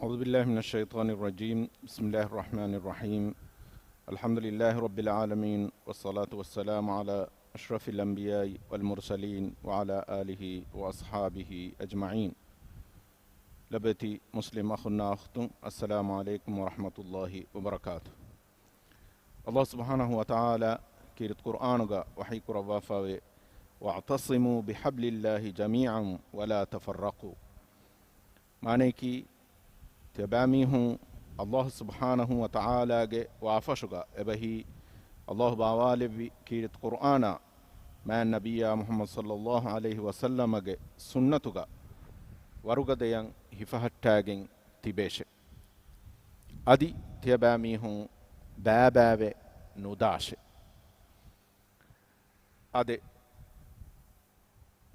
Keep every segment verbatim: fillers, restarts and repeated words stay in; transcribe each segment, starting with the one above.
أعوذ بالله من الشيطان الرجيم. بسم الله الرحمن الرحيم. الحمد لله رب العالمين، والصلاة والسلام على أشرف الأنبياء والمرسلين وعلى آله وأصحابه أجمعين. ލަބޭތި މުސްލިމް އަޚުންނާ އުޚްތުން، السلام عليكم ورحمة الله وبركاته. ﷲ ސުބްޙާނަހޫ ވަތަޢާލާ ކީރިތި ޤުރްއާނުގަ ވަޙީ ކުރައްވާފައިވޭ، "واعتصموا بحبل الله جميعا ولا تفرقوا." މާނަޔަކީ، ތިޔަބައިމީހުން ﷲ ސުބްޙާނަހޫ ވަތަޢާލާގެ ވާފަށުގަ އެބަހީ، ﷲ ބާވާލެއްވި ކީރިތި ޤުރްއާނާ، މާތް ނަބިއްޔާ މުޙައްމަދު ޞައްލައްލާހު ޢަލައިހި ވަސައްލަމަގެ ސުންނަތުގަ ވަރުގަދަޔަށް ހިފަހައްޓާގެން ތިބޭށެ. އަދި ތިޔަބައިމީހުން ބައިބައިވެ ނުދާށެ. އާދެ،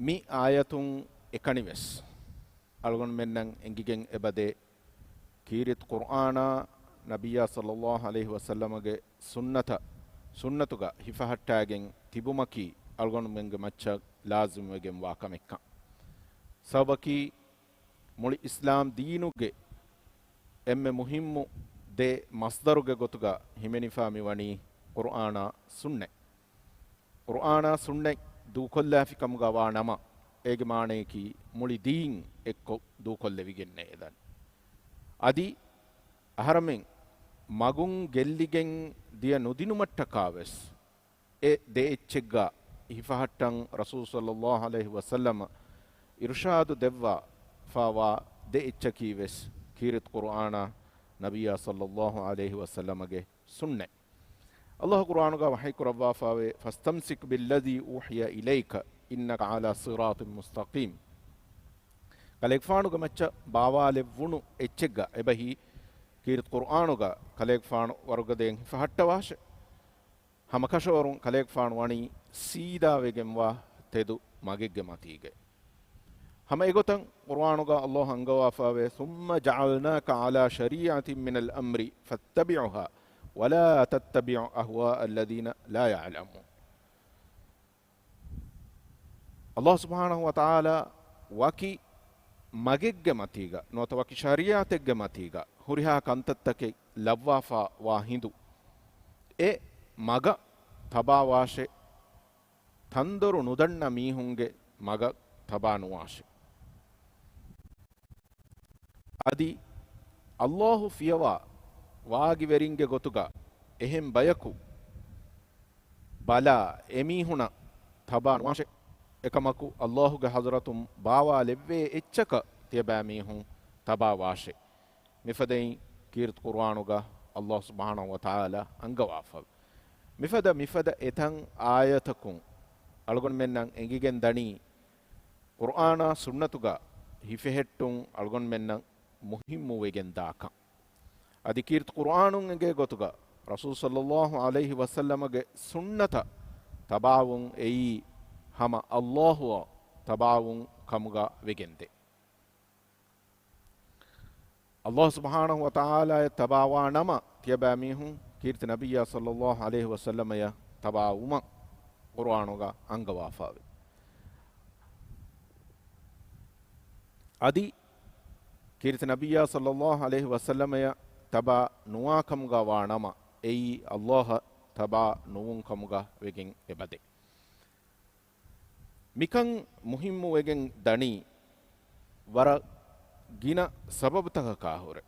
މި އާޔަތުން އެކަނިވެސް އަޅުގަނޑުމެންނަށް އެނގިގެން އެބަދޭ، ކީރިތި ޤުރްއާނާ ނަބިއްޔާ ޞައްލައްލާހު ޢަލައިހި ވަސައްލަމަގެ ސުންނަތަށް، ސުންނަތުގަ ހިފަހައްޓާގެން ތިބުމަކީ އަޅުގަނޑުމެންގެ މައްޗަށް ލާޒިމުވެގެންވާ ކަމެއްކަން. ސަބަބަކީ، މުޅި އިސްލާމް ދީނުގެ އެންމެ މުހިއްމު ދެ މަޞްދަރުގެ ގޮތުގަ ހިމެނިފާ މިވަނީ ޤުރްއާނާ ސުންނަތް. ޤުރްއާނާ ސުންނަތް ދޫކޮށްލާފިކަމުގަ ވާ ނަމަ، އޭގެ މާނަޔަކީ މުޅި ދީން އެއްކޮށް ދޫކޮށްލެވިގެންނޭ ދަން. އަދި އަހަރަމެން މަގުން ގެއްލިގެން ދިޔަ ނުދިނުމަށްޓަކާވެސް، އެ ދެ އެއްޗެއްގަ ހިފަހައްޓަން ރަސޫލު ޞައްލައްލާހު ޢަލައިހި ވަސައްލަމަ އިރުޝާދު ދެއްވާފާވާ ދެ އެއްޗަކީވެސް ކީރިތި ޤުރްއާނާ، ނަބިއްޔާ ޞައްލައްލާހު ޢަލައިހި ވަސައްލަމަގެ ސުންނަތް. ﷲ ޤުރްއާނުގަ ވަޙީ ކުރައްވާފައިވޭ، "فاستمسك بالذي أوحي إليك إنك على صراط مستقيم." ކަލޭގެފާނުގެ މައްޗަށް ބާވާލެއްވުނު އެއްޗެއްގަ އެބަހީ، ކީރިތި ޤުރްއާނުގަ ކަލޭގެފާނު ވަރުގަދަޔަށް ހިފަހައްޓަވާށެ. ހަމަކަށަވަރުން ކަލޭގެފާނު ވަނީ ސީދާވެގެންވާ ތެދު މަގެއްގެ މަތީގައި. ހަމަ އެގޮތަށް ޤުރްއާނުގަ ﷲ އަންގަވާފައިވޭ، "ثم جعلناك على شريعة من الأمر فاتبعها ولا تتبع أهواء الذين لا يعلمون." ﷲ ސުބްޙާނަހޫ ވަތަޢާލާ ވަކި މަގެއްގެ މަތީގަ ނުވަތަ ވަކި ޝަރީޢަތެއްގެ މަތީގަ ހުރިހާ ކަންތައްތަކެއް ލައްވާފަ ވާ ހިނދު، އެ މަގަށް ތަބާވާށެ، ތަންދޮރު ނުދަންނަ މީހުންގެ މަގަށް ތަބާ ނުވާށެ. އަދި ﷲ ފިޔަވާ ވާގިވެރިންގެ ގޮތުގަ އެހެން ބަޔަކު ބަލާ އެމީހުނަށް ތަބާ ނުވާށެ. އެކަމަކު، ﷲ ގެ ޙަޟްރަތުން ބާވާލެއްވޭ އެއްޗަކަށް ތިޔަބައިމީހުން ތަބާވާށެ. މިފަދައިން ކީރިތި ޤުރްއާނުގަ ﷲ ސުބްޙާނަހޫ ވަތަޢާލާ އަންގަވާފަ. މިފަދަ، މިފަދަ އެތަން އާޔަތަކުން އަޅުގަނޑުމެންނަށް އެނގިގެން ދަނީ، ޤުރްއާނާ ސުންނަތުގަ ހިފެހެއްޓުން އަޅުގަނޑުމެންނަށް މުހިއްމުވެގެން ދާކަން. އަދި ކީރިތި ޤުރްއާނުން އެނގޭ ގޮތުގަ، ރަސޫލު ޞައްލައްލާހު ޢަލައިހި ވަސައްލަމަގެ ސުންނަތަށް ތަބާވުން އެއީ ހަމަ ﷲ އަށް ތަބާވުން ކަމުގަ ވެގެންދޭ. ﷲ ސުބްޙާނަހޫ ވަތަޢާލާއަށް ތަބާވާ ނަމަ، ތިޔަބައިމީހުން ކީރިތި ނަބިއްޔާ ޞައްލައްލާހު ޢަލައިހި ވަސައްލަމަޔަށް ތަބާވުމަށް ޤުރްއާނުގަ އަންގަވާފައިވޭ. އަދި ކީރިތި ނަބިއްޔާ ޞައްލައްލާހު ޢަލައިހި ވަސައްލަމަޔަށް ތަބާ ނުވާ ކަމުގަ ވާ ނަމަ، އެއީ ﷲ އަށް ތަބާ ނުވުން ކަމުގަ ވެގެން އެބަދޭ. މިކަން މުހިއްމުވެގެން ދަނީ ވަރަށް ގިނަ ސަބަބުތަކަކާ ހުރެ.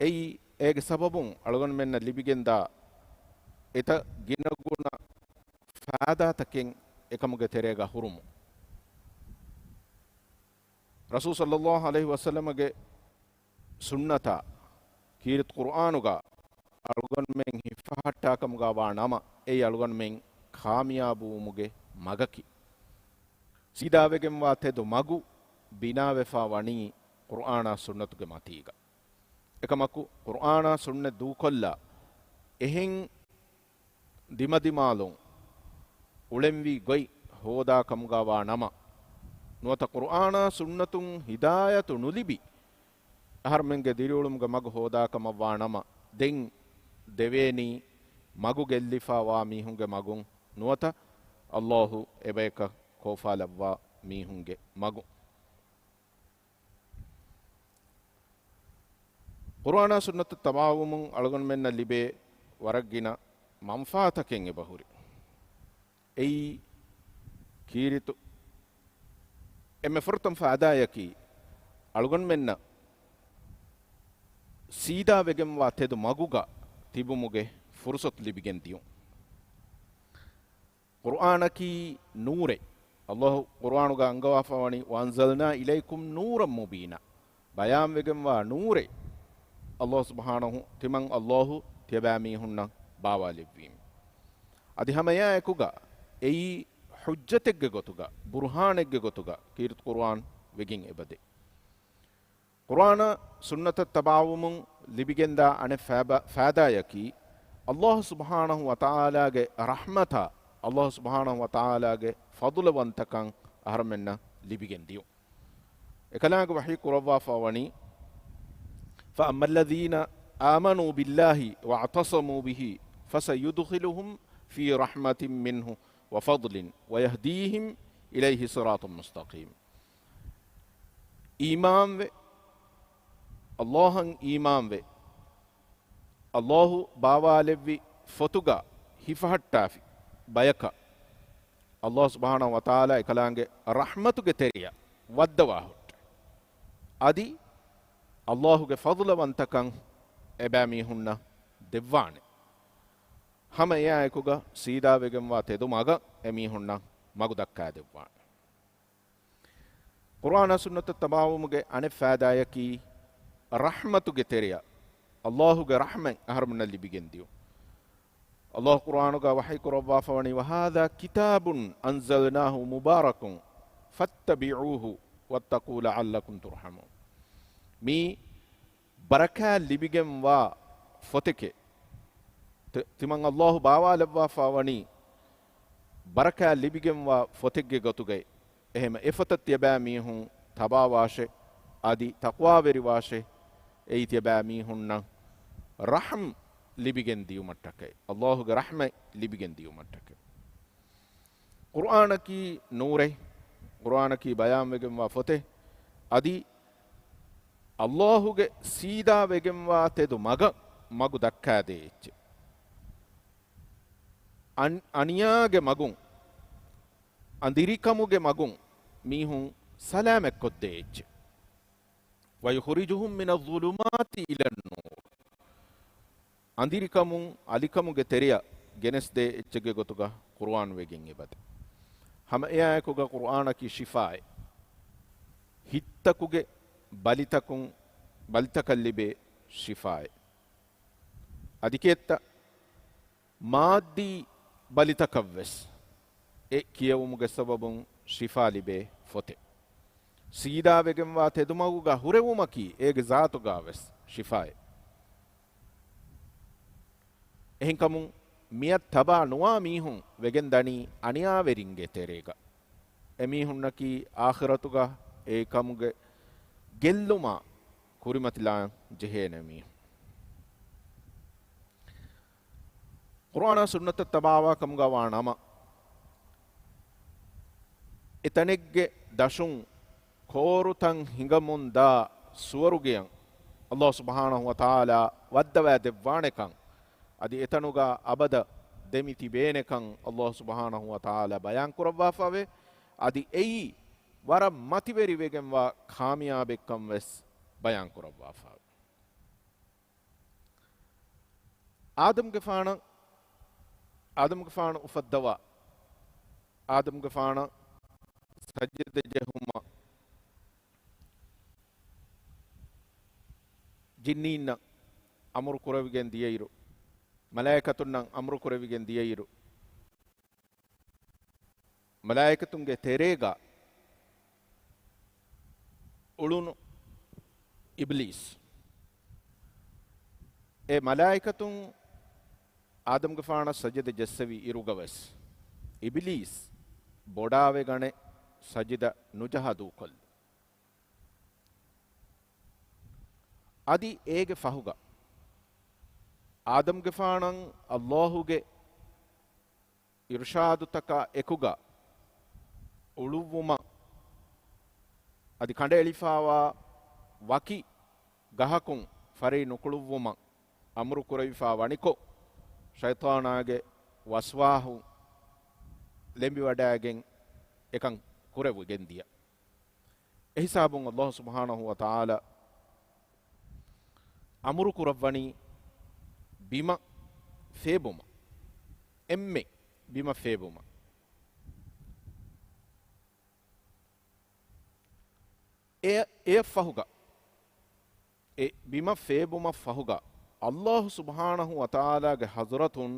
އެއީ، އޭގެ ސަބަބުން އަޅުގަނޑުމެންނަށް ލިބިގެންދާ އެތައް ގިނަގުނަ ފާއިދާތަކެއް އެކަމުގެ ތެރޭގަ ހުރުމުން. ރަސޫލު ޞައްލައްލާހު ޢަލައިހި ވަސައްލަމަގެ ސުންނަތާ ކީރިތި ޤުރްއާނުގަ އަޅުގަނޑުމެން ހިފަހައްޓާކަމުގަ ވާ ނަމަ، އެއީ އަޅުގަނޑުމެން ކާމިޔާބުވުމުގެ މަގަކީ. ސީދާވެގެންވާ ތެދު މަގު ބިނާވެފަ ވަނީ ޤުރްއާނާ ސުންނަތުގެ މަތީގަ. އެކަމަކު، ޤުރްއާނާ ސުންނަތް ދޫކޮށްލާ އެހެން ދިމަދިމާލުން އުޅެންވީ ގޮތް ހޯދާ ކަމުގަ ވާ ނަމަ، ނުވަތަ ޤުރްއާނާ ސުންނަތުން ހިދާޔަތު ނުލިބި އަހަރުމެންގެ ދިރިއުޅުމުގެ މަގު ހޯދާ ކަމަށް ވާ ނަމަ، ދެން ދެވޭނީ މަގު ގެއްލިފަ ވާ މީހުންގެ މަގުން ނުވަތަ ﷲ އެބަޔަކަށް ކޯފާލައްވާ މީހުންގެ މަގުން. ޤުރުއާނާ ސުންނަތަށް ތަބާވުމުން އަޅުގަނޑުމެންނަށް ލިބޭ ވަރަށް ގިނަ މަންފާތަކެއް އެބަހުރި. އެއީ ކީރިތި އެންމެ ފުރަތަމަ ފާއިދާއަކީ، އަޅުގަނޑުމެންނަށް ސީދާވެގެންވާ ތެދު މަގުގަ ތިބުމުގެ ފުރުސަތު ލިބިގެން ދިޔުން. ޤުރުއާނަކީ ނޫރެއް. ﷲ ޤުރުއާނުގަ އަންގަވާފަ ވަނީ، "وَأَنزَلْنَا إِلَيْكُمْ نُورًا مُبِينًا." ބަޔާންވެގެންވާ ނޫރެއް ﷲ ސުބްޙާނަހޫ، ތިމަން ﷲ ތިޔަބައިމީހުންނަށް ބާވާލެއްވީމެ. އަދި ހަމަ އެއާއެކުގަ އެއީ ޙުއްޖަތެއްގެ ގޮތުގަ، ބުރުހާނެއްގެ ގޮތުގަ ކީރިތި ޤުރުއާން ވެގެން އެބަދޭ. ޤުރުއާނާ ސުންނަތަށް ތަބާވުމުން ލިބިގެންދާ އަނެއް ފައިބަ-، ފައިދާއަކީ، ﷲ ސުބްޙާނަހޫ ވަތަޢާލާގެ ރަޙްމަތާ، ﷲ ސުބްޙާނަހޫ ވަތަޢާލާގެ ފަޟުލުވަންތަކަން އަހަރުމެންނަށް ލިބިގެން ދިޔުން. އެކަލާނގެ ވަޙީ ކުރައްވާފަ ވަނީ، "فَأَمَّا الَّذِينَ آمَنُوا بِاللَّهِ وَاعْتَصَمُوا بِهِ فَسَيُدْخِلُهُمْ فِي رَحْمَةٍ مِّنْهُ وَفَضْلٍ وَيَهْدِيهِمْ إِلَيْهِ صِرَاطًا مُّسْتَقِيمًا." އީމާންވެ، ﷲ އަށް އީމާންވެ، ﷲ ބާވާލެއްވި ފޮތުގަ ހިފަހައްޓާފި ބަޔަކަށް، ﷲ ސުބްޙާނަހޫ ވަތަޢާލާ އެކަލާނގެ ރަޙްމަތުގެ ތެރެއަށް ވައްދަވާ ހުއްޓޭ. އަދި ﷲގެ ފަޟުލުވަންތަކަން އެބައިމީހުންނަށް ދެއްވާނެ. ހަމަ އެއާއެކުގަ ސީދާވެގެންވާ ތެދު މަގަށް އެމީހުންނަށް މަގު ދައްކާދެއްވާނެ. ޤުރުއާނާ ސުންނަތަށް ތަބާވުމުގެ އަނެއް ފައިދާއަކީ، ރަޙްމަތުގެ ތެރެއަށް ﷲގެ ރަޙްމަތް އަހަރުމެންނަށް ލިބިގެން ދިޔުން. ﷲ ޤުރުއާނުގަ ވަޙީ ކުރައްވާފަ ވަނީ، "وَهَذَا كِتَابٌ أَنزَلْنَاهُ مُبَارَكٌ فَاتَّبِعُوهُ وَاتَّقُوا لَعَلَّكُمْ تُرْحَمُونَ." މީ ބަރަކާތް ލިބިގެންވާ ފޮތެކޭ. ތި-، ތިމަން ﷲ ބާވާލައްވާފަ ވަނީ ބަރަކާތް ލިބިގެންވާ ފޮތެއްގެ ގޮތުގައި. އެހެމަ އެފޮތަށް ތިޔަބައިމީހުން ތަބާވާށޭ، އަދި ތަޤްވާވެރިވާށޭ، އެއީ ތިޔަބައިމީހުންނަށް ރަޙްމް ލިބިގެން ދިޔުމަށްޓަކައި، ﷲގެ ރަޙްމަތް ލިބިގެން ދިޔުމަށްޓަކައި. ޤުރުއާނަކީ ނޫރެއް، ޤުރުއާނަކީ ބަޔާންވެގެންވާ ފޮތެއް، އަދި ﷲގެ ސީދާވެގެންވާ ތެދު މަގަށް މަގު ދައްކާދޭ އެއްޗެއް. އަން-، އަނިޔާގެ މަގުން، އަނދިރިކަމުގެ މަގުން މީހުން ސަލާމަތްކޮށްދޭ އެއްޗެއް. "وَيُخْرِجُهُمْ مِنَ الظُّلُمَاتِ إِلَى النُّورِ." އަނދިރިކަމުން އަލިކަމުގެ ތެރެއަށް ގެނެސްދޭ އެއްޗެއްގެ ގޮތުގަ ޤުރުއާން ވެގެން އެބަދޭ. ހަމަ އެއާއެކުގަ ޤުރުއާނަކީ ޝިފާއެއް. ހިތްތަކުގެ ބަލިތަކުން، ބަލިތަކަށް ލިބޭ ޝިފާއެއް. އަދި ކިއެއްތަ؟ މާއްދީ ބަލިތަކަށްވެސް އެ ކިޔެވުމުގެ ސަބަބުން ޝިފާ ލިބޭ ފޮތެއް. ސީދާވެގެންވާ ތެދުމަގުގަ ހުރެވުމަކީ އޭގެ ޒާތުގަވެސް ޝިފާއެއް. އެހެންކަމުން މިއަށް ތަބާ ނުވާ މީހުން ވެގެން ދަނީ އަނިޔާވެރިންގެ ތެރޭގަ. އެމީހުންނަކީ އާޚިރަތުގަ އެކަމުގެ ގެއްލުމާ ކުރިމަތިލާން ޖެހޭނެ މީހުން. ޤުރުއާނާ ސުންނަތަށް ތަބާވާ ކަމުގަ ވާ ނަމަ، އެތަނެއްގެ ދަށުން ކޯރުތައް ހިނގަމުން ދާ ސުވަރުގެއަށް ﷲ ސުބްޙާނަހޫ ވަތަޢާލާ ވައްދަވާ ދެއްވާނެކަން، އަދި އެތަނުގަ އަބަދަށް ދެމި ތިބޭނެކަން ﷲ ސުބްޙާނަހޫ ވަތަޢާލާ ބަޔާން ކުރައްވާފައެވެ. އަދި އެއީ ވަރަށް މަތިވެރިވެގެންވާ ކާމިޔާބެއްކަން ވެސް ބަޔާން ކުރައްވާފައެވެ. އާދަމްގެފާނަށް، އާދަމްގެފާނު އުފައްދަވާ، އާދަމްގެފާނަށް ސަޖިދަ ޖެހުމަށް ޖިންނީންނަށް އަމުރު ކުރެވިގެން ދިޔައިރު، މަލާއިކަތުންނަށް އަމުރު ކުރެވިގެން ދިޔައިރު، މަލާއިކަތުންގެ ތެރޭގަ އުޅުނު އިބްލީސް. އެ މަލާއިކަތުން އާދަމްގެފާނަށް ސަޖިދަ ޖެއްސެވި އިރުގަވެސް، އިބްލީސް ބޮޑާވެގަނެ ސަޖިދަ ނުޖަހާ ދޫކޮށްލި. އަދި އޭގެ ފަހުގަ އާދަމްގެފާނަށް ﷲގެ އިރުޝާދުތަކާ އެކުގަ އުޅުއްވުމަށް އަދި ކަނޑައެޅިފާވާ ވަކި ގަހަކުން ފަރި ނުކުޅުއްވުމަށް އަމުރު ކުރެވިފާ ވަނިކޮށް، ޝައިޠާނާގެ ވަސްވާހު ލެނބިވަޑައިގެން އެކަން ކުރެވިގެން ދިޔަ. އެހިސާބުން ﷲ ސުބްޙާނަހޫ ވަތަޢާލާ އަމުރު ކުރައްވަނީ ބިމަށް ފޭބުމަށް، އެންމެ ބިމަށް ފޭބުމަށް. އެ، އެއަށްފަހުގަ، އެ ބިމަށް ފޭބުމަށް ފަހުގަ، ﷲ ސުބްޙާނަހޫ ވަތަޢާލާގެ ޙަޟްރަތުން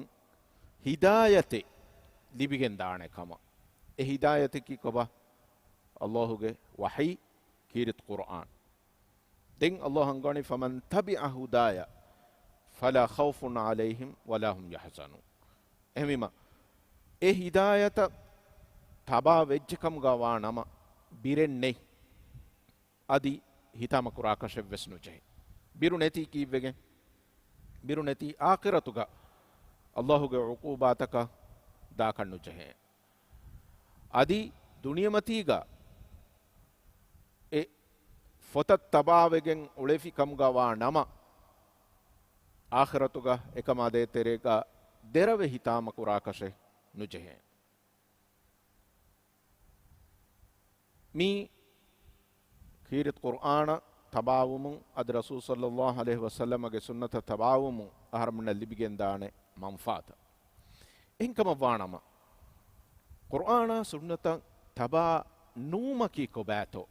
ހިދާޔަތެއް ލިބިގެން ދާނެ ކަމަށް. އެ ހިދާޔަތަކީ ކޮބާ؟ ﷲގެ ވަޙީ، ކީރިތި ޤުރްއާން. ދެން ﷲ އަންގަވަނީ، "فمن تبع هداي فلا خوف عليهم ولا هم يحزنون." އެހެންވީމަ، އެ ހިދާޔަތަށް ތަބާ ވެއްޖެ ކަމުގަ ވާ ނަމަ، ބިރެއް ނެތް، އަދި ހިތާމަ ކުރާކަށެއް ވެސް ނުޖެހޭ. ބިރު ނެތީ ކީއްވެގެން؟ ބިރު ނެތީ އާޚިރަތުގަ ﷲގެ ޢުޤޫބާތަކަށް ދާކަށް ނުޖެހޭ. އަދި ދުނިޔެމަތީގަ އެ ފޮތަށް ތަބާވެގެން އުޅެފި ކަމުގަ ވާ ނަމަ، އާޚިރަތުގަ އެކަމާ ދޭތެރޭގަ ދެރަވެ ހިތާމަ ކުރާކަށެއް ނުޖެހޭ. މީ ކީރިތި ޤުރްއާނަށް ތަބާވުމުން، އަދި ރަސޫލު ޞައްލައްލާހު ޢަލައިހި ވަސައްލަމަގެ ސުންނަތަށް ތަބާވުމުން އަހަރުމެންނަށް ލިބިގެންދާނެ މަންފާތައް. އެހެންކަމަށްވާނަމަ، ޤުރްއާނާ ސުންނަތަށް ތަބާ ނުވުމަކީ ކޮބާތޯ؟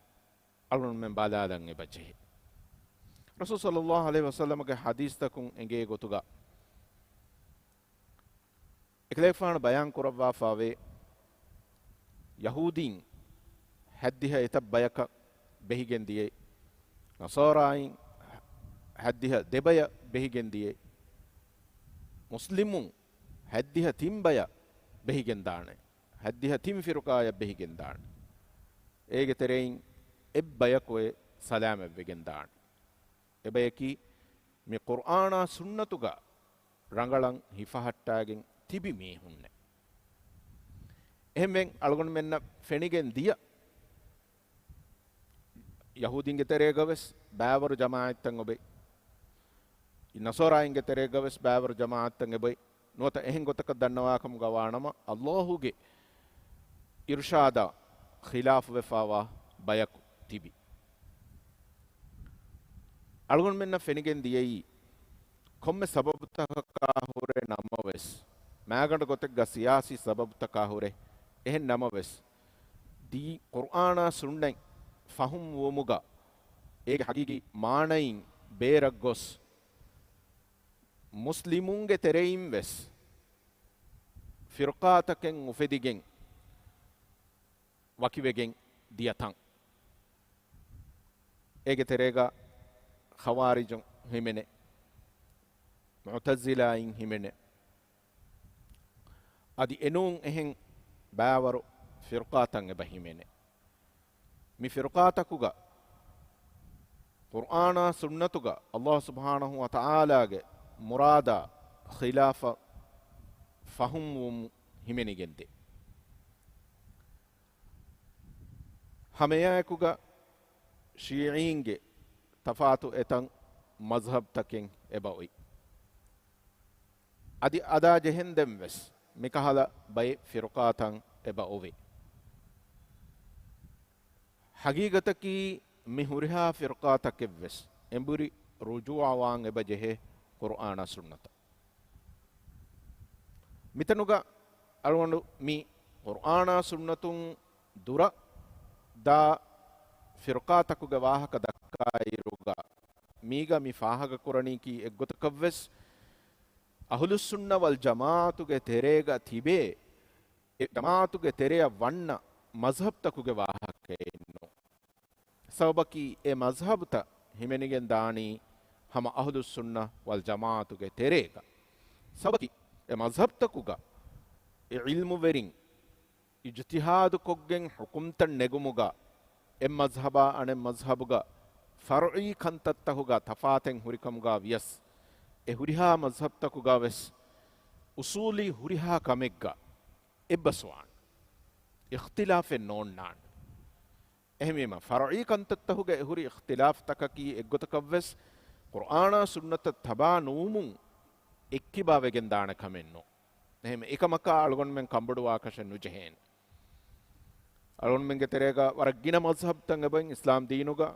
އަޅުގަނޑުމެން ބަލާލަން އެބަ ޖެހޭ. ރަސޫލު ޞައްލައްލާހު ޢަލައިހި ވަސައްލަމަގެ ޙަދީޘްތަކުން އެނގޭ ގޮތުގަ، އެކަލޭގެފާނު ބަޔާން ކުރައްވާފައިވޭ، ޔަހޫދީން ހައްދިހަ އެތައް ބަޔަކަށް ބެހިގެން ދިޔައީ، ނަޞާރާއިން ހައްދިހަ ދެބަޔަށް ބެހިގެން ދިޔައީ، މުސްލިމުން ހައްދިހަ ތިން ބަޔަށް ބެހިގެން ދާނެ، ހައްދިހަ ތިން ފިރުޤާޔަށް ބެހިގެން ދާނެ. އޭގެ ތެރެއިން އެއްބަޔަކު އެ ސަލާމަތްވެގެން ދާނެ. އެބަޔަކީ މި ޤުރްއާނާ ސުންނަތުގަ ރަނގަޅަށް ހިފަހައްޓާގެން ތިބި މީހުންނެއް. އެހެންވެ، އަޅުގަނޑުމެންނަށް ފެނިގެން ދިޔަ، ޔަހޫދީންގެ ތެރޭގަ ވެސް ބައިވަރު ޖަމާޢަތްތައް އޮވޭ. ނަޞާރާއިންގެ ތެރޭގަ ވެސް ބައިވަރު ޖަމާޢަތްތައް އެބައޮތް. ނުވަތަ އެހެން ގޮތަކަށް ދަންނަވާ ކަމުގަ ވާނަމަ، ﷲގެ އިރުޝާދާ ޚިލާފުވެފައިވާ ބަޔަކު ތިބި. އަޅުގަނޑުމެންނަށް ފެނިގެން ދިޔައީ، ކޮންމެ ސަބަބުތަކަކާ ހުރެ ނަމަވެސް، މާގަނޑު ގޮތެއްގަ ސިޔާސީ ސަބަބުތަކާ ހުރެ، އެހެން ނަމަވެސް، ދީ ޤުރްއާނާ ސުންނަތް ފަހުމް ވުމުގަ، އޭގެ ޙަޤީޤީ މާނައިން ބޭރަށް ގޮސް، މުސްލިމުންގެ ތެރެއިން ވެސް ފިރުޤާތަކެއް އުފެދިގެން ވަކިވެގެން ދިޔަ ތަން. އޭގެ ތެރޭގަ ޚަވާރިޖުން ހިމެނޭ، މުޢުތަޒިލާއިން ހިމެނޭ، އަދި އެނޫން އެހެން ބައިވަރު ފިރުޤާތައް އެބަ ހިމެނޭ. މި ފިރުޤާތަކުގަ ޤުރްއާނާ ސުންނަތުގަ ﷲ ސުބްޙާނަހޫ ވަތަޢާލާގެ މުރާދާ ޚިލާފަށް ފަހުމްވުމުން ހިމެނިގެންދޭ. ހަމައެއާއެކުގަ ޝީޢީންގެ ތަފާތު އެތައް މަޒްހަބްތަކެއް އެބައޮތް. އަދި އަދާ ޖެހެންދެން ވެސް މިކަހަލަ ބައެއް ފިރުޤާތައް އެބަ އޮވޭ. ޙަޤީޤަތަކީ މި ހުރިހާ ފިރުޤާތަކެއް ވެސް އެނބުރި ރުޖޫޢަވާން އެބަ ޖެހޭ ޤުރްއާނާ ސުންނަތަށް. މިތަނުގަ އަޅުގަނޑު މި ޤުރްއާނާ ސުންނަތުން ދުރަށް ދާ ފިރުޤާތަކުގެ ވާހަކަ ދައްކާއިރުގަ، މީގަ މި ފާހަގަކުރަނީކީ އެއްގޮތަކަށްވެސް އަހުލުއްސުންނަ ވަލް ޖަމާޢަތުގެ ތެރޭގަ ތިބޭ، އެ ޖަމާޢަތުގެ ތެރެއަށް ވަންނަ މަޒްހަބްތަކުގެ ވާހަކައެއް ނޫން. ސަބަބަކީ އެ މަޒްހަބުތައް ހިމެނިގެން ދާނީ ހަމަ އަހުލުއްސުންނަ ވަލް ޖަމާޢަތުގެ ތެރޭގަ. ސަބަބަކީ އެ މަޒްހަބްތަކުގަ އެ ޢިލްމުވެރިން އިޖްތިހާދުކޮށްގެން ޙުކުމްތައް ނެގުމުގަ އެއް މަޒްހަބާ އަނެއް މަޒްހަބުގަ ފަރުޢީ ކަންތައްތަކުގަ ތަފާތެއް ހުރިކަމުގަ ވިޔަސް، އެ ހުރިހާ މަޒްހަބްތަކުގަ ވެސް އުޞޫލީ ހުރިހާ ކަމެއްގަ އެއްބަސްވާނެ. އިޚްތިލާފެއް ނޯންނާނެ. އެހެންވީމަ، ފަރުޢީ ކަންތައްތަކުގަ އެ ހުރި އިޚްތިލާފްތަކަކީ އެއްގޮތަކަށްވެސް ޤުރްއާނާ ސުންނަތަށް ތަބާ ނުވުމުން އެއްކިބާ ވެގެން ދާނެ ކަމެއް ނޫން. އެހެން އެކަމަކާ އަޅުގަނޑުމެން ކަނބޮޑުވާކަށެއް ނުޖެހޭނެ. އަޅުގަނޑުމެންގެ ތެރޭގަ ވަރަށް ގިނަ މަޒްހަބްތައް އެބައިން، އިސްލާމް ދީނުގަ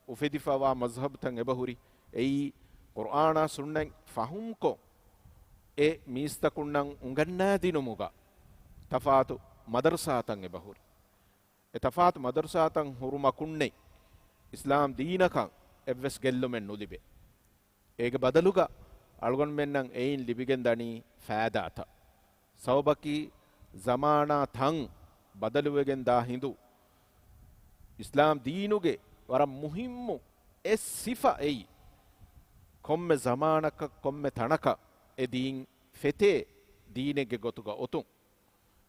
އުފެދިފަވާ މަޒްހަބްތައް އެބަހުރި. އެއީ ޤުރްއާނާ ސުންނަތް ފަހުމްކޮށް، އެ މީސްތަކުންނަށް އުނގަންނާދިނުމުގަ ތަފާތު މަދަރުސާތައް އެބަހުރި. އެ ތަފާތު މަދަރުސާތައް ހުރުމަކުންނެއް އިސްލާމް ދީނަކަށް އެއްވެސް ގެއްލުމެއް ނުލިބޭ. އޭގެ ބަދަލުގަ އަޅުގަނޑުމެންނަށް އެއިން ލިބިގެން ދަނީ ފައިދާތައް. ސަބަބަކީ ޒަމާނާ ތަން ބަދަލުވެގެން ދާ ހިނދު، އިސްލާމް ދީނުގެ ވަރަށް މުހިއްމު އެއް ސިފަ އެއީ، ކޮންމެ ޒަމާނަކަށް ކޮންމެ ތަނަކަށް އެ ދީން ފެތޭ ދީނެއްގެ ގޮތުގަ އޮތުން.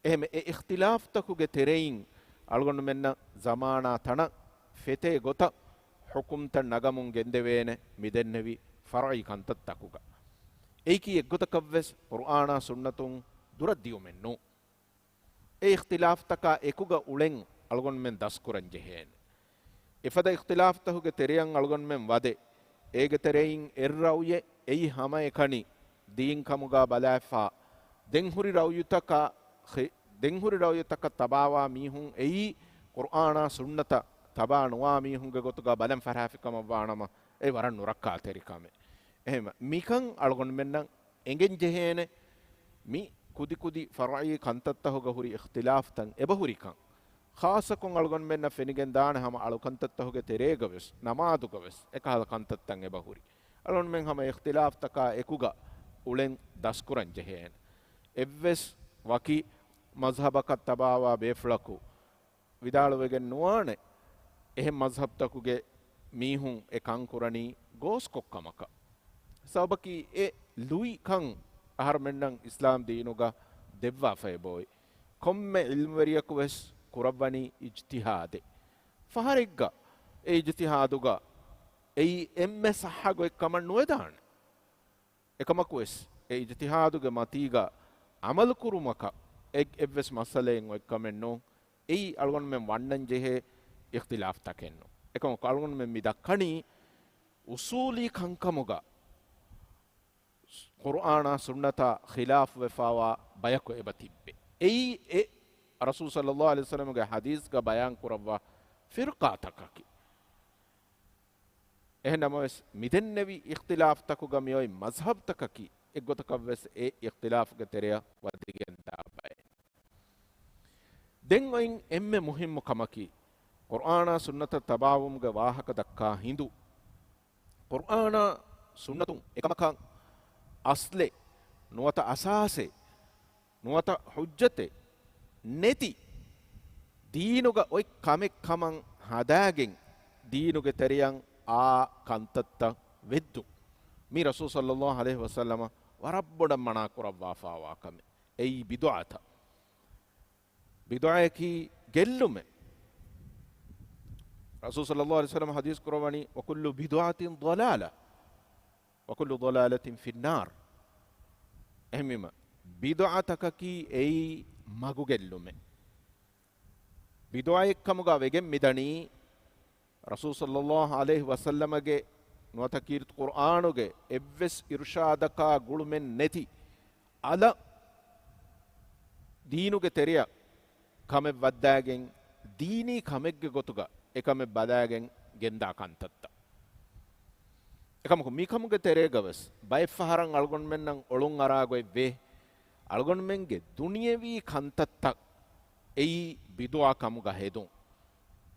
އެހެން އެ އިޚްތިލާފްތަކުގެ ތެރެއިން އަޅުގަނޑުމެންނަށް ޒަމާނާ ތަނަށް ފެތޭ ގޮތަށް ޙުކުމްތައް ނަގަމުން ގެންދެވޭނެ މިދެންނެވި ފަރުޢީ ކަންތައްތަކުގަ. އެއީކީ އެއްގޮތަކަށްވެސް ޤުރްއާނާ ސުންނަތުން ދުރަށް ދިޔުމެއް ނޫން. އެ އިޚްތިލާފްތަކާ އެކުގަ އުޅެން އަޅުގަނޑުމެން ދަސްކުރަން ޖެހޭނެ. އެފަދަ އިޚްތިލާފްތަކުގެ ތެރެއަށް އަޅުގަނޑުމެން ވަދެ، އޭގެ ތެރެއިން އެއް ރައުޔެއް އެއީ ހަމައެކަނި ދީން ކަމުގަ ބަލާފާ، ދެން ހުރި ރައުޔުތަކަށް ޚި-، ދެން ހުރި ރައުޔުތަކަށް ތަބާވާ މީހުން އެއީ ޤުރްއާނާ ސުންނަތަށް ތަބާ ނުވާ މީހުންގެ ގޮތުގަ ބަލަން ފަރާފިކަމަށްވާނަމަ، އެ ވަރަށް ނުރައްކާތެރި ކަމެއް. އެހެން މިކަން އަޅުގަނޑުމެންނަށް އެނގެން ޖެހޭނެ، މި ކުދިކުދި ފަރުޢީ ކަންތައްތަކުގަ ހުރި އިޚްތިލާފްތައް އެބަހުރިކަން. ޚާއްޞަކޮށް އަޅުގަނޑުމެންނަށް ފެނިގެން ދާނެ ހަމަ އަޅުކަންތައްތަކުގެ ތެރޭގަވެސް، ނަމާދުގަވެސް އެކަހަލަ ކަންތައްތައް އެބަހުރި. އަޅުގަނޑުމެން ހަމަ އިޚްތިލާފްތަކާ އެކުގަ އުޅެން ދަސްކުރަން ޖެހޭނެ. އެއްވެސް ވަކި މަޒްހަބަކަށް ތަބާވާ ބޭފުޅަކު ވިދާޅުވެގެން ނުވާނެ، އެހެން މަޒްހަބްތަކުގެ މީހުން އެ ކަން ކުރަނީ ގޯސްކޮށް ކަމަކަށް. ސަބަބަކީ އެ ލުއި ކަން އަހަރުމެންނަށް އިސްލާމް ދީނުގަ ދެއްވާފައި އެބައޮތް. ކޮންމެ ޢިލްމުވެރިޔަކު ވެސް ކުރައްވަނީ އިޖްތިހާދެއް. ފަހަރެއްގަ އެ އިޖްތިހާދުގަ އެއީ އެންމެ ޞައްޙަ ގޮތް ކަމަށް ނުވެދާނެ. އެކަމަކުވެސް، އެ އިޖްތިހާދުގެ މަތީގަ ޢަމަލުކުރުމަކަށް އެއް-، އެއްވެސް މައްސަލައެއް އޮތްކަމެއް ނޫން. އެއީ އަޅުގަނޑުމެން ވަންނަން ޖެހޭ އިޚްތިލާފްތަކެއް ނޫން. އެކަމަކު އަޅުގަނޑުމެން މި ދައްކަނީ އުޞޫލީ ކަންކަމުގަ ޤުރްއާނާ ސުންނަތާ ޚިލާފުވެފާވާ ބަޔަކު އެބަ ތިއްބެ. އެއީ އެ ރަސޫލު ޞައްލައްލާހު ޢަލައިހި ވަސައްލަމަގެ ޙަދީޘްގަ ބަޔާން ކުރައްވާ ފިރްޤާތަކަކީ. އެހެން ނަމަވެސް، މިދެންނެވި އިޚްތިލާފްތަކުގަ މިއޮތް މަޒްހަބްތަކަކީ އެއްގޮތަކަށްވެސް އެ އިޚްތިލާފްގެ ތެރެއަށް ވަދެގެންދާ ބައެއް. ދެން އޮތް އެންމެ މުހިއްމު ކަމަކީ، ޤުރްއާނާ ސުންނަތަށް ތަބާވުމުގެ ވާހަކަ ދައްކާ ހިނދު، ޤުރްއާނާ ސުންނަތުން އެކަމަކަށް އަސްލެއް ނުވަތަ އަސާސެއް ނުވަތަ ޙުއްޖަތެއް ނެތި ދީނުގަ އޮތް ކަމެއް ކަމަށް ހަދާގެން، ދީނުގެ ތެރެއަށް އާ ކަންތައްތައް ވެއްދުން. މީ ރަސޫލު ޞައްލައްލާހު ޢަލައިހި ވަސައްލަމަ ވަރަށް ބޮޑަށް މަނާ ކުރައްވާފާވާ ކަމެއް. އެއީ ބިދުޢަތައް. ބިދުޢަޔަކީ ގެއްލުމެއް. ރަސޫލު ޞައްލައްލާހު ޢަލައިހި ވަސައްލަމަ ޙަދީޘް ކުރައްވަނީ، "وكل بدعة ضلالة، وكل ضلالة في النار." އެހެންވީމަ، ބިދުޢަތަކަކީ އެއީ މަގުގެއްލުމެއް. ބިދުޢައެއްކަމުގަ ވެގެން މިދަނީ، ރަސޫލު ޞައްލައްލާހު ޢަލައިހި ވަސައްލަމަގެ ނުވަތަ ކީރިތި ޤުރްއާނުގެ އެއްވެސް އިރުޝާދަކާ ގުޅުމެއް ނެތި އަލަށް ދީނުގެ ތެރެއަށް ކަމެއް ވައްދާގެން، ދީނީ ކަމެއްގެ ގޮތުގަ އެކަމެއް ބަލާގެން ގެންދާ ކަންތައްތައް. އެކަމަކު، މިކަމުގެ ތެރޭގަވެސް ބައެއްފަހަރަށް އަޅުގަނޑުމެންނަށް އޮޅުން އަރާގޮތް ވޭ، އަޅުގަނޑުމެންގެ ދުނިޔެވީ ކަންތައްތައް އެއީ ބިދުޢަ ކަމުގަ ހެދުން.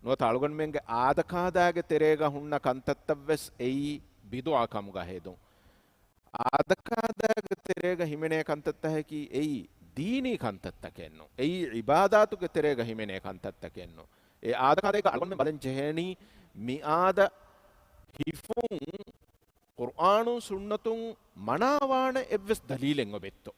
ނުވަތަ އަޅުގަނޑުމެންގެ އާދަކާދާގެ ތެރޭގަ ހުންނަ ކަންތައްތައްވެސް އެއީ ބިދުޢަ ކަމުގަ ހެދުން. އާދަކާދާގެ ތެރޭގަ ހިމެނޭ ކަންތައްތަކަކީ އެއީ ދީނީ ކަންތައްތަކެއްނު. އެއީ ޢިބާދާތުގެ ތެރޭގަ ހިމެނޭ ކަންތައްތަކެއްނު. އެ އާދަކާދައިގަ އަޅުގަނޑުމެން ބަލަން ޖެހޭނީ މިއާދަ ހިފުން ޤުރްއާނުން ސުންނަތުން މަނާވާނެ އެއްވެސް ދަލީލެއް އޮބެއްތޯ.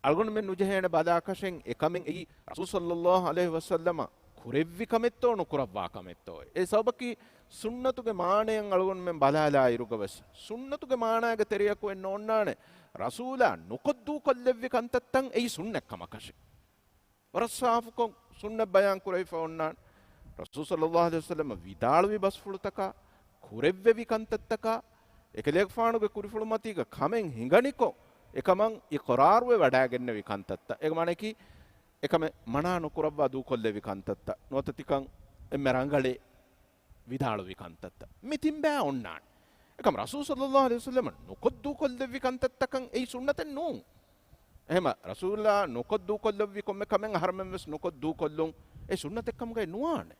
އަޅުގަނޑުމެން ނުޖެހޭނެ ބަލާކަށެއް އެކަމެއް އެއީ ރަސޫލު ޞައްލައްލާހު ޢަލައިހި ވަސައްލަމަ ކުރެއްވި ކަމެއްތޯ ނުކުރައްވާ ކަމެއްތޯ. އެ ސަބަބަކީ ސުންނަތުގެ މާނައަށް އަޅުގަނޑުމެން ބަލާލާ އިރުގަވެސް، ސުންނަތުގެ މާނާގެ ތެރެޔަކު އެއް ނޯންނާނެ، ރަސޫލާ ނުކޮށްދޫކޮށްލެއްވި ކަންތައްތައް އެއީ ސުންނަތް ކަމަކަށެއް. ވަރަށް ސާފުކޮށް ސުންނަތް ބަޔާން ކުރެވިފަ އޮންނާނެ. ރަސޫލު ޞައްލައްލާހު ޢަލައިހި ވަސައްލަމަ ވިދާޅުވި ބަސްފުޅުތަކާ، ކުރެއްވެވި ކަންތައްތަކާ، އެކަލޭގެފާނުގެ ކުރިފުޅުމަތީގަ ކަމެއް ހިނގަނިކޮށް، އެކަމަށް އިޤްރާރުވެ ވަޑައިގެންނެވި ކަންތައްތައް. އޭގެ މާނައަކީ، އެކަމެއް މަނާ ނުކުރައްވާ ދޫކޮށްލެވި ކަންތައްތައް، ނުވަތަ ތިކަން އެންމެ ރަނގަޅޭ ވިދާޅުވި ކަންތައްތައް. މި ތިން ބައި އޮންނާނެ. އެކަމް ރަސޫލު ޞައްލައްލާހު ޢަލައިހި ވަސައްލަމަ ނުކޮށް ދޫކޮށްލެއްވި ކަންތައްތަކަން އެއީ ސުންނަތެއް ނޫން. އެހެމަ ރަސޫލާ ނުކޮށް ދޫކޮށްލެއްވި ކޮންމެ ކަމެއް އަހަރެމެން ވެސް ނުކޮށް ދޫކޮށްލުން އެ ސުންނަތެއް ކަމުގައި ނުވާނެ.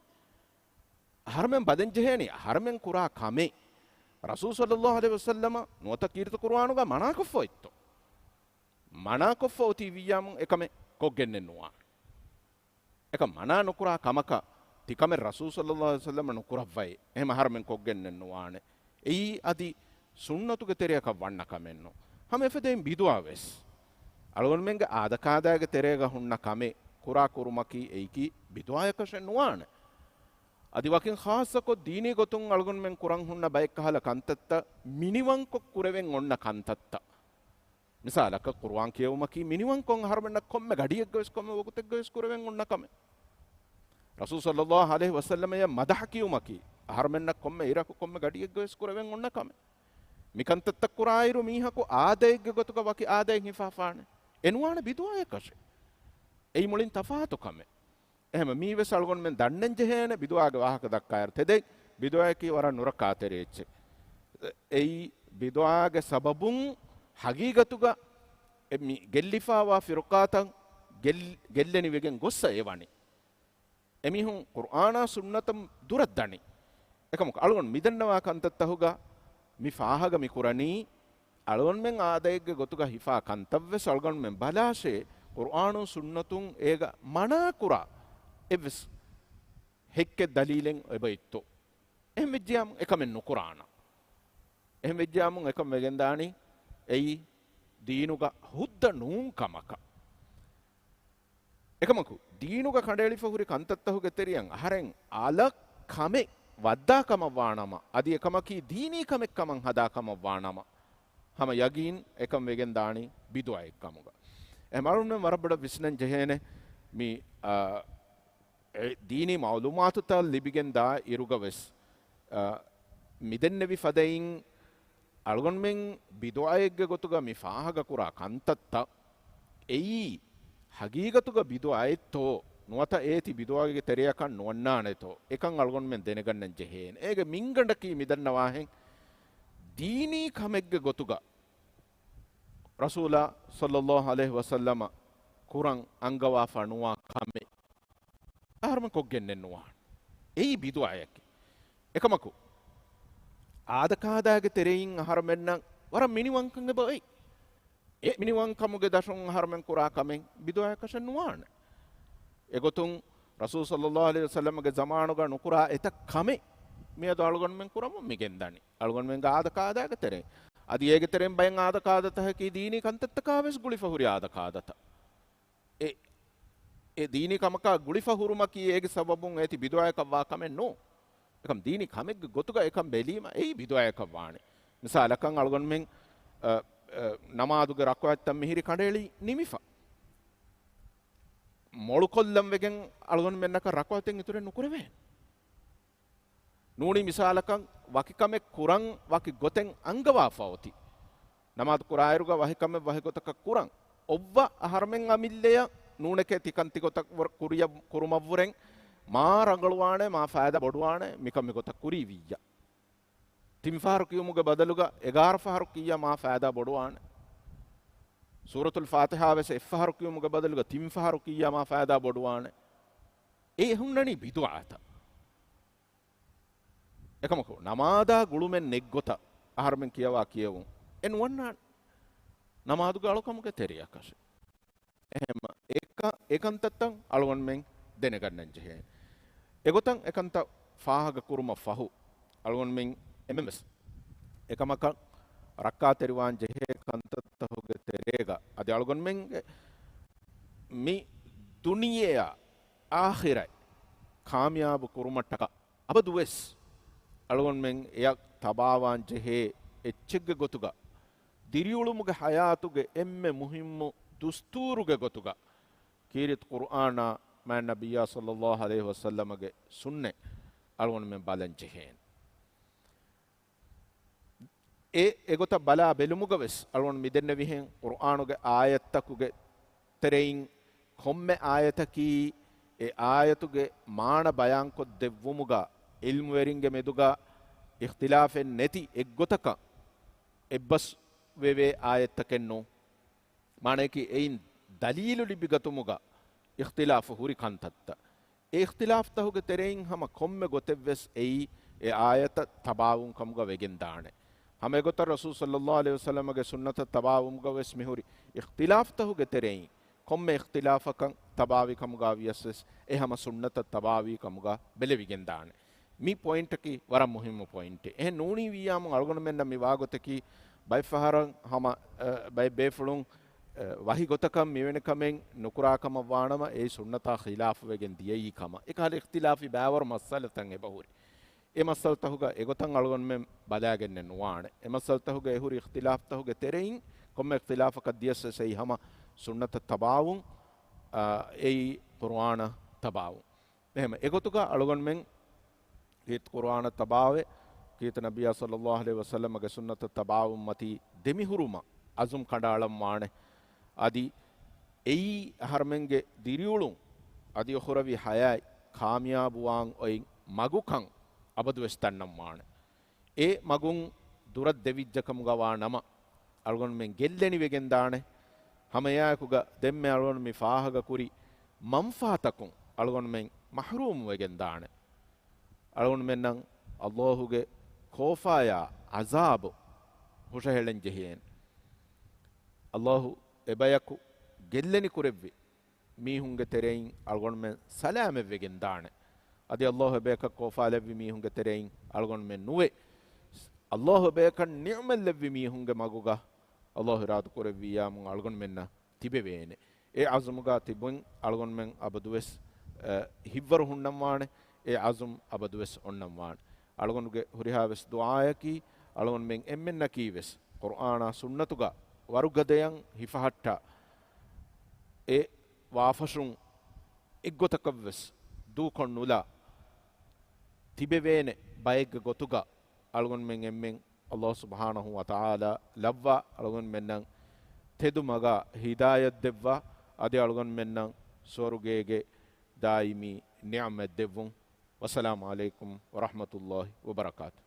އަހަރެމެން ބަލަން ޖެހޭނީ، އަހަރެމެން ކުރާ ކަމެއް ރަސޫލު ޞައްލައްލާހު ޢަލައިހި ވަސައްލަމަ ނުވަތަ ކީރިތި ޤުރުއާނުގަ މަނާކޮށްފަ އޮތްތޯ؟ މަނާކޮށްފަ އޮތީ ވިއްޔާމު އެކަމެއް ކޮށްގެންނެއް ނުވާނެ. އެކަމް މަނާ ނުކުރާ ކަމަކަށް ތިކަމެއް ރަސޫލު ޞައްލައްލާހު ޢަލައިހި ވަސައްލަމަ ނުކުރައްވައޭ. އެހެމަ އަހަރެމެން ކޮށްގެންނެއް ނުވާނެ. އެއީ އަދި ސުންނަތުގެ ތެރެއަކަށް ވަންނަ ކަމެއް ނޫން. ހަމަ އެފަދައިން ބިދުޢަ ވެސް. އަޅުގަނޑުމެންގެ އާދަކާދައިގެ ތެރޭގަ ހުންނަ ކަމެއް ކުރާ ކުރުމަކީ އެއީކީ ބިދުޢައަކަށެއް ނުވާނެ. އަދި ވަކިން ޚާއްޞަކޮށް ދީނީ ގޮތުން އަޅުގަނޑުމެން ކުރަން ހުންނަ ބައެއްކަހަލަ ކަންތައްތައް މިނިވަންކޮށް ކުރެވެން އޮންނަ ކަންތައްތައް. މިސާލަކަށް، ޤުރުއާން ކިޔެވުމަކީ މިނިވަންކޮށް އަހަރުމެންނަށް ކޮންމެ ގަޑިއެއްގަވެސް ކޮންމެ ވަގުތެއްގަވެސް ކުރެވެން އޮންނަ ކަމެއް. ރަސޫލު ޞައްލައްލާހު ޢަލައިހި ވަސައްލަމަޔަށް މަދަޙަ ކިޔުމަކީ އަހަރުމެންނަށް ކޮންމެ އިރަކު ކޮންމެ ގަޑިއެއްގަވެސް ކުރެވެން އޮންނަ ކަމެއް. މިކަންތައްތައް ކުރާއިރު މީހަކު އާދައެއްގެ ގޮތުގަ ވަކި އާދައެއް ހިފާފާނެ. އެނުވާނެ ބިދުޢައަކަށެއް. އެއީ މުޅިން ތަފާތު ކަމެއް. އެހެމަ މީވެސް އަޅުގަނޑުމެން ދަންނަން ޖެހޭނެ ބިދުޢާގެ ވާހަކަ ދައްކާއިރު ތެދެއް ބިދުޢައަކީ ވަރަށް ނުރައްކާތެރި އެއްޗެއް. އެއީ ބިދުޢާގެ ސަބަބުން ހަގީގަތުގަ އެ މި ގެއްލިފާވާ ފިރުޤާތައް ގެއް-، ގެއްލެނިވެގެން ގޮއްސަ އެ ވަނީ. އެމީހުން ޤުރުއާނާ ސުންނަތަށް ދުރަށް ދަނީ. އެކަމަކު އަޅުގަނޑު މިދަންނަވާ ކަންތައްތަހުގަ މި ފާހަގަ މި ކުރަނީ، އަޅުގަނޑުމެން އާދައެއްގެ ގޮތުގަ ހިފާ ކަންތައްވެސް އަޅުގަނޑުމެން ބަލާށޭ، ޤުރުއާނުން ސުންނަތުން އޭގަ މަނާ ކުރާ އެއްވެސް ހެއްކެއް ދަލީލެއް އެބައޮތްތޯ؟ އެހެން ވެއްޖިޔާމު އެކަމެއް ނުކުރާނަން. އެހެން ވެއްޖިޔާމު އެކަން ވެގެންދާނީ އެއީ ދީނުގަ ހުއްދަ ނޫން ކަމަކަށް. އެކަމަކު، ދީނުގަ ކަނޑައެޅިފަ ހުރި ކަންތައްތަހުގެ ތެރެއަށް އަހަރެން އަލަށް ކަމެއް ވައްދާ ކަމަށް ވާނަމަ، އަދި އެކަމަކީ ދީނީ ކަމެއް ކަމަށް ހަދާ ކަމަށް ވާނަމަ، ހަމަ ޔަގީން އެކަން ވެގެން ދާނީ ބިދުޢައެއް ކަމުގަ. އެހެން އަޅުގަނޑުމެން ވަރަށް ބޮޑަށް ވިސްނަން ޖެހޭނެ މި، އާ، އެ ދީނީ މަޢުލޫމާތުތައް ލިބިގެން ދާ އިރުގަ ވެސް، އާ، މިދެންނެވި ފަދައިން އަޅުގަނޑުމެން ބިދުޢައެއްގެ ގޮތުގަ މި ފާހަގަކުރާ ކަންތައްތައް އެއީ ހަގީގަތުގަ ބިދުޢައެއްތޯ ނުވަތަ އޭތި ބިދުޢަގެ ތެރެއަކަށް ނުވަންނާނެތޯ އެކަން އަޅުގަނޑުމެން ދެނެގަންނަން ޖެހޭނެ. އޭގެ މިންގަނޑަކީ މިދަންނަވާހެން ދީނީ ކަމެއްގެ ގޮތުގަ ރަސޫލާ ޞައްލައްލާހު ޢަލައިހި ވަސައްލަމަ ކުރަން އަންގަވާފަ ނުވާ ކަމެއް އަހަރުމެން ކޮށްގެންނެއް ނުވާނެ. އެއީ ބިދުޢައެކޭ. އެކަމަކު، އާދަކާދައިގެ ތެރެއިން އަހަރުމެންނަށް ވަރަށް މިނިވަންކަން އެބައޮތް. އެ މިނިވަންކަމުގެ ދަށުން އަހަރުމެން ކުރާ ކަމެއް ބިދުޢައަކަށެއް ނުވާނެ. އެގޮތުން ރަސޫލު ޞައްލައްލާހު ޢަލައިހި ވަސައްލަމަގެ ޒަމާނުގަ ނުކުރާ އެތައް ކަމެއް މިއަދު އަޅުގަނޑުމެން ކުރަމުން މިގެންދަނީ. އަޅުގަނޑުމެންގެ އާދަކާދައިގެ ތެރެއިން. އަދި އޭގެ ތެރެއިން ބައެއް އާދަކާދަތަކަކީ ދީނީ ކަންތައްތަކާ ވެސް ގުޅިފަ ހުރި އާދަކާދަތައް. އެ، އެ ދީނީ ކަމަކާ ގުޅިފަ ހުރުމަކީ އޭގެ ސަބަބުން އޭތި ބިދުޢައަކަށް ވާ ކަމެއް ނޫން. އެކަމް ދީނީ ކަމެއްގެ ގޮތުގަ އެކަން ބެލީމަ އެއީ ބިދުޢައަކަށް ވާނެ. މިސާލަކަށް އަޅުގަނޑުމެން، އަ، އަ، ނަމާދުގެ ރަކުޢަތްތައް މިހިރީ ކަނޑައެޅި ނިމިފަ. މޮޅުކޮށްލަން ވެގެން އަޅުގަނޑުމެންނަކަށް ރަކުޢަތެއް އިތުރެއް ނުކުރެވޭނެ. ނޫނީ މިސާލަކަށް، ވަކި ކަމެއް ކުރަން ވަކި ގޮތެއް އަންގަވާފަ އޮތީ. ނަމާދު ކުރާއިރުގަ ވަހި ކަމެއް ވަހި ގޮތަކަށް ކުރަން. އޮއްވަ އަހަރުމެން އަމިއްލަޔަށް ނޫނެކޭ ތިކަން ތިގޮތަށް ވަރަށް ކުރިޔަށް ކުރުމަށްވުރެން މާ ރަނގަޅުވާނެ، މާ ފައިދާ ބޮޑުވާނެ، މިކަން މިގޮތަށް ކުރީ ވިއްޔަ. ތިން ފަހަރު ކިޔުމުގެ ބަދަލުގަ އެގާރަ ފަހަރު ކިއްޔާ މާ ފައިދާ ބޮޑުވާނެ. ސޫރަތުލް ފާތިޙާ ވެސް އެއްފަހަރު ކިޔުމުގެ ބަދަލުގަ ތިން ފަހަރު ކިއްޔާ މާ ފައިދާ ބޮޑުވާނެ. އެ ހުންނަނީ ބިދުޢަތައް. އެކަމަކު، ނަމާދާ ގުޅުމެއް ނެތްގޮތަށް އަހަރުމެން ކިޔަވާ ކިޔެވުން އެ ނުވަންނާނެ. ނަމާދުގެ އަޅުކަމުގެ ތެރެއަކަށެއް. އެހެން އެކަ-، އެކަންތައްތައް އަޅުގަނޑުމެން ދެނެގަންނަން ޖެހޭ. އެގޮތަށް އެކަންތައް ފާހަގަ ކުރުމަށް ފަހު، އަޅުގަނޑުމެން އެންމެންވެސް އެކަމަކަށް ރައްކާތެރިވާން ޖެހޭ ކަންތައްތަހުގެ ތެރޭގަ، އަދި އަޅުގަނޑުމެންގެ މި ދުނިޔެއާ އާޚިރަތް ކާމިޔާބު ކުރުމަށްޓަކާ، އަބަދުވެސް އަޅުގަނޑުމެން އެއަށް ތަބާވާން ޖެހޭ އެއްޗެއްގެ ގޮތުގަ، ދިރިއުޅުމުގެ ޙަޔާތުގެ އެންމެ މުހިއްމު ދުސްތޫރުގެ ގޮތުގަ، ކީރިތި ޤުރުއާނާ މާތް ނަބިއްޔާ ޞައްލައްލާހު ޢަލައިހި ވަސައްލަމަގެ ސުންނަތް އަޅުގަނޑުމެން ބަލަން ޖެހޭނެ. އެ އެގޮތަށް ބަލާ ބެލުމުގަ ވެސް އަޅުގަނޑު މިދެންނެވިހެން ޤުރުއާނުގެ އާޔަތްތަކުގެ ތެރެއިން ކޮންމެ އާޔަތަކީ އެ އާޔަތުގެ މާނަ ބަޔާންކޮށްދެއްވުމުގަ ޢިލްމުވެރިންގެ މެދުގަ އިޚްތިލާފެއް ނެތި އެއްގޮތަކަށް އެއްބަސްވެވޭ އާޔަތްތަކެއް ނޫން. މާނަޔަކީ އެއިން ދަލީލު ލިބިގަތުމުގަ އިޚްތިލާފު ހުރި ކަންތައްތައް. އެ އިޚްތިލާފްތަހުގެ ތެރެއިން ހަމަ ކޮންމެ ގޮތެއްވެސް އެއީ އެ އާޔަތަށް ތަބާވުން ކަމުގަ ވެގެންދާނެ. ހަމަ އެގޮތަށް ރަސޫލު ޞައްލައްލާހު ޢަލައިހި ވަސައްލަމަގެ ސުންނަތަށް ތަބާވުމުގަ ވެސް މިހުރި އިޚްތިލާފްތަހުގެ ތެރެއިން ކޮންމެ އިޚްތިލާފަކަށް ތަބާވި ކަމުގަ ވިޔަސް ވެސް އެ ހަމަ ސުންނަތަށް ތަބާވީ ކަމުގަ ބެލެވިގެންދާނެ. މި ޕޮއިންޓަކީ ވަރަށް މުހިއްމު ޕޮއިންޓެއް. އެހެން ނޫނީ ވިއްޔާމު އަޅުގަނޑުމެންނަށް މި ވާގޮތަކީ ބައެއްފަހަރަށް ހަމަ، އަ، ބައެއް ބޭފުޅުން، އަ، ވަހި ގޮތަކަށް މިވެނި ކަމެއް ނުކުރާ ކަމަށް ވާނަމަ، އެއީ ސުންނަތާ ޚިލާފުވެގެން ދިޔައީ ކަމަށް. އެކަހަލަ އިޚްތިލާފީ ބައިވަރު މައްސަލަތައް އެބަހުރި. އެ މައްސަލަތަހުގަ އެގޮތަށް އަޅުގަނޑުމެން ބަލާގެންނެއް ނުވާނެ. އެ މައްސަލަތަހުގަ އެހުރި އިޚްތިލާފްތަހުގެ ތެރެއިން ކޮންމެ އިޚްތިލާފަކަށް ދިޔަސް އެއީ ހަމަ ސުންނަތަށް ތަބާވުން، އާ، އެއީ ޤުރުއާނަށް ތަބާވުން. އެހެން އެގޮތުގަ އަޅުގަނޑުމެން ކީރިތި ޤުރުއާނަށް ތަބާވެ، ކީރިތި ނަބިއްޔާ ޞައްލައްލާހު ޢަލައިހި ވަސައްލަމަގެ ސުންނަތަށް ތަބާވުން މަތީ ދެމިހުރުމަށް ޢަޒުމް ކަނޑައަޅަން ވާނެ. އަދި އެއީ އަހަރުމެންގެ ދިރިއުޅުން އަދި އުޚުރަވީ ޙަޔާތް ކާމިޔާބުވާން އޮތް މަގުކަން އަބަދުވެސް ދަންނަން ވާނެ. އެ މަގުން ދުރަށް ދެވިއްޖެކަމުގަ ވާ ނަމަ، އަޅުގަނޑުމެން ގެއްލެނިވެގެން ދާނެ. ހަމައެއާއެކުގަ ދެންމެ އަޅުގަނޑު މި ފާހަގަކުރި މަންފާތަކުން އަޅުގަނޑުމެން މަޙްރޫމް ވެގެން ދާނެ. އަޅުގަނޑުމެންނަށް ﷲ ގެ ކޯފާޔާ ޢަޒާބު ހުށަހެޅެން ޖެހޭނެ. ﷲ އެބަޔަކު ގެއްލެނި ކުރެއްވި މީހުންގެ ތެރެއިން އަޅުގަނޑުމެން ސަލާމަތްވެގެން ދާނެ. އަދި ﷲ އެބަޔަކަށް ކޯފާލެއްވި މީހުންގެ ތެރެއިން އަޅުގަނޑުމެން ނުވެ، ﷲ އެބަޔަކަށް ނިޢުމަތްލެއްވި މީހުންގެ މަގުގަ ﷲ އިރާދަކުރެއްވިއްޔާމު އަޅުގަނޑުމެންނަށް ތިބެވޭނެ. އެ ޢަޒުމުގަ ތިބުން އަޅުގަނޑުމެން އަބަދުވެސް، އަ، ހިތްވަރު ހުންނަންވާނެ. އެ ޢަޒުމް އަބަދުވެސް އޮންނަންވާނެ. އަޅުގަނޑުގެ ހުރިހާވެސް ދުޢާއަކީ، އަޅުގަނޑުމެން އެންމެންނަކީވެސް ޤުރުއާނާ ސުންނަތުގަ ވަރުގަދަޔަށް ހިފަހައްޓާ، އެ ވާފަށުން އެއްގޮތަކަށްވެސް ދޫކޮށް ނުލާ ތިބެވޭނެ ބައެއްގެ ގޮތުގަ އަޅުގަނޑުމެން އެންމެން ﷲ ސުބްޙާނަހޫ ވަތަޢާލާ ލައްވާ އަޅުގަނޑުމެންނަށް ތެދު މަގާ ހިދާޔަތް ދެއްވާ، އަދި އަޅުގަނޑުމެންނަށް ސުވަރުގޭގެ ދާއިމީ ނިޢުމަތް ދެއްވުން. ވައްސަލާމު ޢަލައިކުމް ވަރަޙްމަތުﷲ ވަބަރަކާތު.